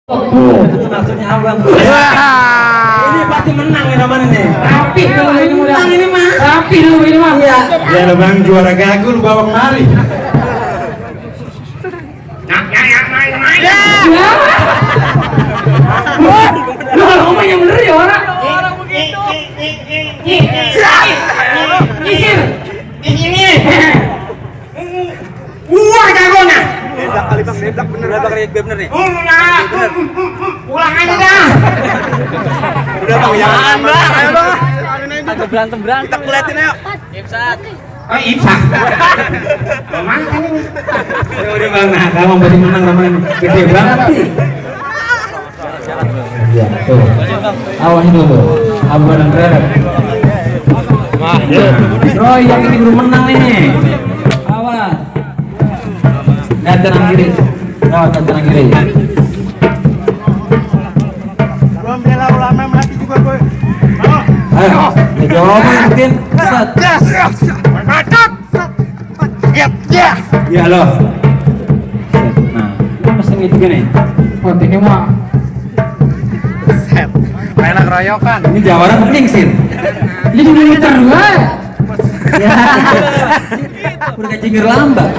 Maksudnya abang. Ini pasti menang ya namanya nih. Rapi kalau ini mudah. Menang ini mah. Rapi dulu ini mah. Iya. Ya lo bang juara gagul bawa kemari. Lo ngomong yang bener ya orang. Nyisir. Ini. Wah jagonya. Dedak kali bang, dedak bener. Udah pakai bener nih. Pulang aja dah. Udah bang, jangan bang. Ayo bang. Agak berantem. Kita kuliatin ayo. Imsak. Imsak. Udah bang, nah kamu berarti menang namanya gede banget sih. Ya tuh. Awas dulu. Abang dan Rere. Roy yang ini belum menang nih. Awas. Lihat kanan kiri. Awas kanan kiri. Belum bela ulama mati juga gue. Ayo, dijawab mungkin. Set. Mantap. Ya. Ya lo. Nah, ini mesin gitu gini. Buat ini mah. Set. Enak keroyokan. Ini jawara penting sih. Ini muter gue. Ya. Udah kayak cingir lambat.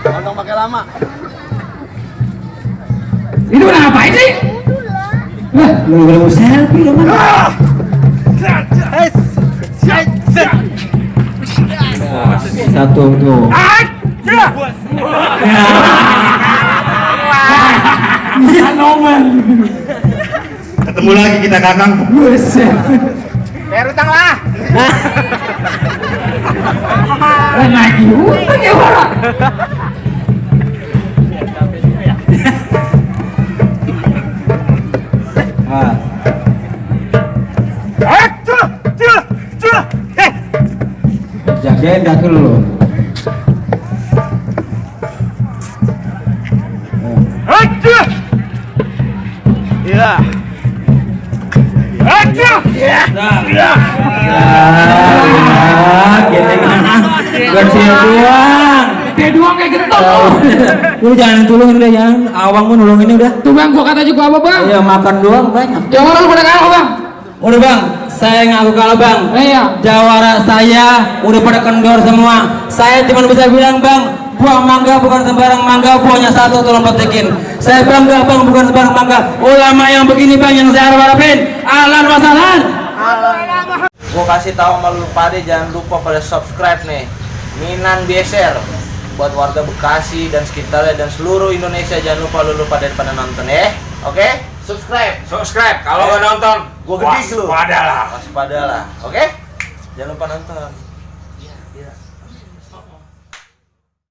Tolong pakai lama. Ini udah ngapain sih? Wah, lu udah mau selfie dong mana? Satu tuh. Anoman. Ketemu lagi kita kakang. Buset. Bayar utang lah. Lagi utang ya orang. Ah, jagain kaki lu. Iya. Gini kan. Kecil doang. Dia doang kayak gentong. Lu jangan tulungin udah, jangan. Awang pun nulungin udah. Tuh bang, gua kata juga apa bang? Iya makan doang banyak. Jangan lu pada kalah bang. Udah bang, saya ngaku kalah bang. Iya. Jawara saya udah pada kendor semua. Saya cuma bisa bilang bang, buah mangga bukan sembarang mangga, buahnya satu tolong petikin. Saya bangga bang, bukan sembarang mangga. Ulama yang begini bang yang saya harapin. Ahlan wa sahlan. Gue kasih tahu sama lu pada, jangan lupa pada subscribe nih Minan Beser buat warga Bekasi dan sekitarnya dan seluruh Indonesia. Jangan lupa lu pada nonton ya. Oke? Subscribe. Kalau nggak nonton, gue gede lu. Waspadalah. Oke? Jangan lupa nonton. Iya.